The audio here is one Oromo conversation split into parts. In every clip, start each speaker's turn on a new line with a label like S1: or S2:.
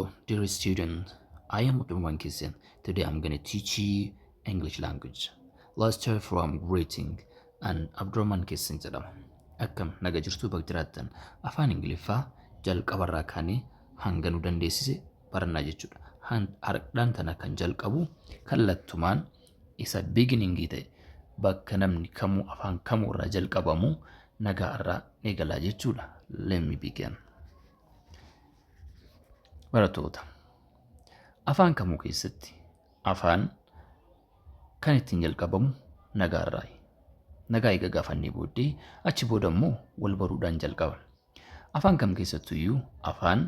S1: Hello, dear student. I am Abdulrahman Kisin. Today I'm gonna teach you English language. Let's start from greeting and Abdulrahman Kisin jedhama. Akkam naga jirtuu bakka jiraattan afaan Ingiliffaa jalqabarraa kaanee hanga nu dandeessise barannaa jechuudha. Har'aan tana kan jalqabu kallattumaan isa beginningii ta'e bakka namni kamuu afaan kamuu irraa jalqabamu nagaa irraa eegalaa jechuudha. Let me begin. Barattoota, afaan kamuu keessatti afaan kan ittiin jalqabamu nagaa irraayi. Nagaa eega gaafannee booddee achi booda immoo wal baruudhaan jalqaba. Afaan kam keessattuyyuu afaan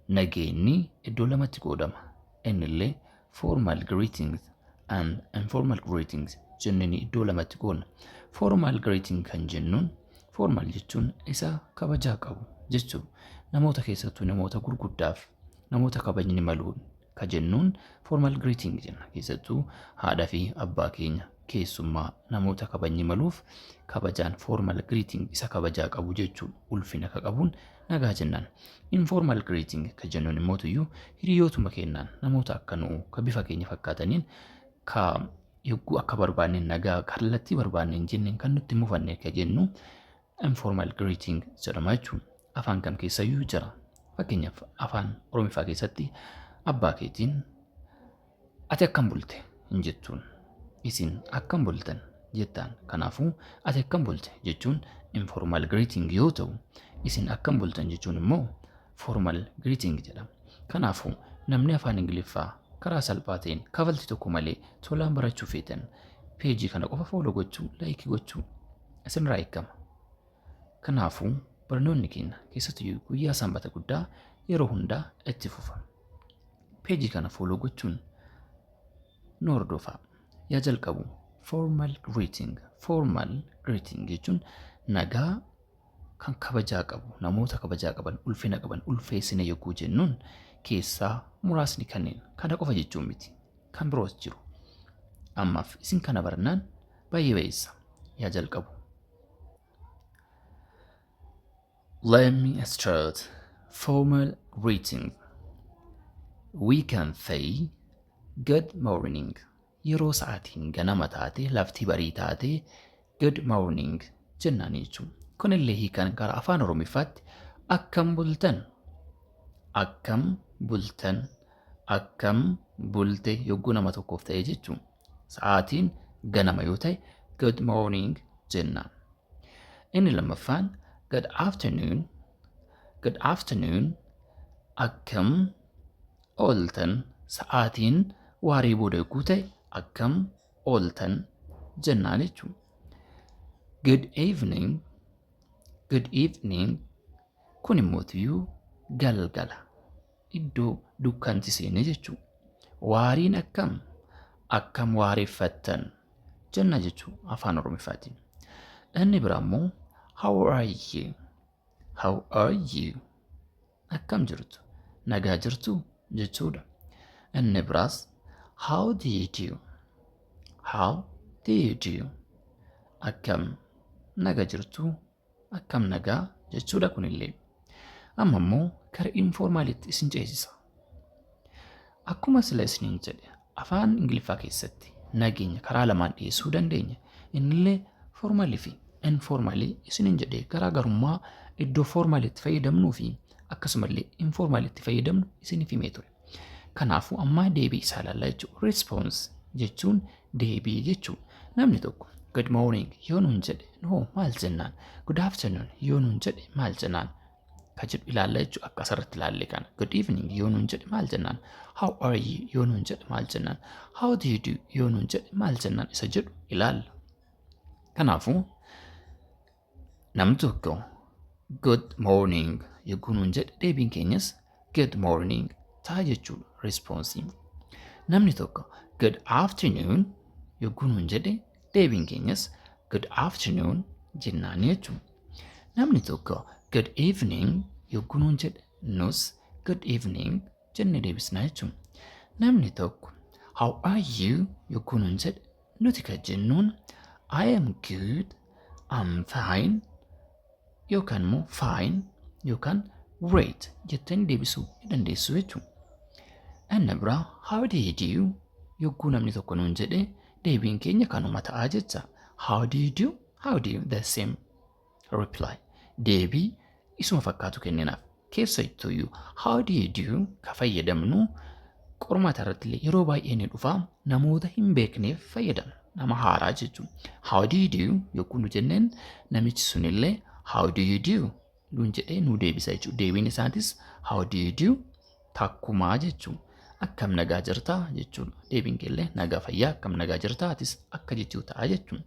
S1: nageenyi iddoo lamatti qoodama. Innillee formal greetings and informal greetings jennee iddoo lamatti qoodna. Formal greeting kan jennuun, formal jechuun isa kabajaa qabu jechuudha. Namoota keessattuu namoota gurguddaaf, namoota kabajni maluun ka jennuun formal greeting jenna. Keessattuu haadha fi abbaa keenya, keessummaa, namoota kabajni maluuf kabajaan formal greeting isa kabajaa qabu jechuudha. Ulfina ka qabuun nagaa jennaan. Informal greeting ka jennuun immootuyyuu hiriyootuma kennaan, namoota akka nu'u ka bifa keenya fakkaataniin, ka yogguu akka barbaanneen nagaa kallattii barbaanneen jenneen kan nutti mufanne ka jennu informal greeting jedhama jechuudha. Afaan kam keessayyuu jira. Fakkeenyaaf, afaan Oromiffaa keessatti abbaa keetiin "Ati akkam bulte?" hin jettuun. Isin "Akkam bultan?" jettaan. Kanaafuu "Ati akkam bulte?" jechuun informal greeting yoo ta'u, "Isin akkam bultan?" jechuun immoo formal greeting jedhama. Kanaafuu namni afaan Ingiliffaa karaa salphaa ta'een kafaltii tokko malee tolaan barachuu feetan, peejii kana qofa follow gochuu, like gochuu isinirraa eegama. Kanaafuu barnoonni keenya keessattuu guyyaa Sanbata guddaa yeroo hundaa itti fufa. Peejii kana follow gochuun nu hordofaa. Yaa jalqabu, formal greeting. Formal greeting jechuun nagaa kan kabajaa qabu, namoota kabajaa qaban, ulfina qaban ulfeessine yogguu jennuun keessaa muraasni kanneen kana qofa jechuun miti. Kan biroos jiru. Ammaaf isin kana barnaan baay'ee bayeessa. Yaa jalqabu. Let me start. Formal greeting. We can say "Good morning." Yeroo sa'aatiin ganama taate, lafti barii taate, "Good morning" jennaan jechuudha. Kunillee hiikan karaa afaan Oromiffaatti "Akkam bultan?" "Akkam bultan?" "Akkam bulte?" yogguu nama tokkoof ta'e jechuudha. Sa'aatiin ganama yoo ta'e "Good morning" jennaan. Inni lammaffaan "Good afternoon." "Good afternoon", akkam ooltan, sa'aatiin waaree booda yogguu ta'e "Akkam ooltan?" jennaan jechuudha. "Good evening." "Good evening" kun immootiyyuu galgala iddoo dukkanti seene jechuudha. Waariin akkam, "Akkam waareeffattan?" jenna jechuudha afaan Oromiffaatiin. Inni biraa immoo "How are you?" "How are you?" Akkam jirtu? Nagaa jirtu jechuudha. Inni biraas "How do you do?" "How do you do?" Akkam naga jirtu? Akkam nagaa jechuudha kunillee. Amma immoo gara informalitti isin ceesisa. Akkuma sila isiniin jedhe, afaan Ingiliffaa keessatti nageenya karaa lamaan dhiyeessuu dandeenya. Innillee formalii fi informalii isiniin jedhe, garaagarummaa iddoo formalitti fayyadamnuu fi akkasumallee informalitti fayyadamnu isiniif himee ture. Kanaafuu ammaa deebii isaa ilaallaa jechuudha. Response jechuun deebii jechuudha. Namni tokko "Good morning" yoo nuun jedhe noo maal jennaan? "Good afternoon" yoo nuun jedhe maal jennaan? Ka jedhu ilaalla jechuudha, akka asirratti ilaalle kana. "Good evening" yoo nuun jedhe maal jennaan? "How are you" yoo nuun jedhe maal jennaan? "How do you do" yoo nuun jedhe maal jennaan isa jedhu ilaalla. Kanaafuu namni tokko "Good morning" yogguu nuun jedhe, deebiin keenyas "Good morning" ta'a jechuudha responsiin. Namni tokko "Good afternoon" yogguu nuun jedhe, deebiin keenyas "Good afternoon" jennaan jechuudha. Namni tokko "Good evening" yogguu nuun jedhe, nus "Good evening" jennee deebisna jechuudha. Namni tokko "How are you?" yogguu nuun jedhe, nuti kan jennuun "I am good", "I'm fine" yookaan immoo "Fine" yookaan Great jettanii deebisuu ni dandeessu jechuudha. Inni biraa, "How do you do?" yogguu namni tokko nuun jedhe, deebiin keenya kanuma ta'aa jecha. How do you do? How do you? The same reply. Deebii isuma fakkaatu kenninaaf. Keessattuyyuu "How do you do?" ka fayyadamnu qormaata irratti illee yeroo baay'ee ni dhufa, namoota hin beekneef fayyadamna. Nama haaraa jechuudha. "How do you do?" yogguu nu jenneen, namichi sunillee "How do you do?" nuun jedhee nu deebisa jechuudha. Deebiin isaatis "How do you do?" takkumaa jechuudha. Akkam nagaa jirtaa jechuudha. Deebiin keellee nagaa fayyaa, akkam nagaa jirtaa atis akka jechuu ta'a jechuudha.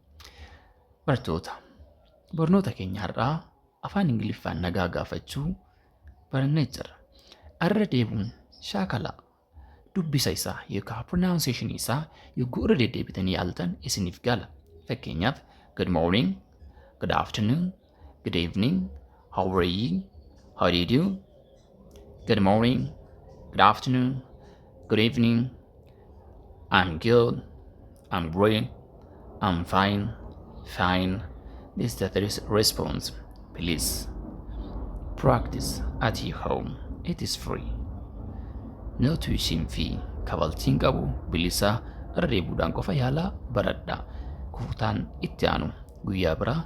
S1: Barattoota, barnoota keenya har'aa afaan Ingiliffaan nagaa gaafachuu barannee jirra. Irra deebiin shaakalaa. Dubbisa isaa yookaan pronunciation isaa yogguu irra deddeebitanii yaaltan isiniif gala. Fakkeenyaaf, good morning, good afternoon, good evening, how are you, how do you do, good morning, good afternoon, good evening, I'm good, I'm great, I'm fine, fine. This is the response. Please practice at your home. It is free. No tuition fee. Kafaltiin qabu, bilisa. Irra deebi'uudhaan qofa yaalaa baradhaa. Kutaan itti aanu guyyaa biraa.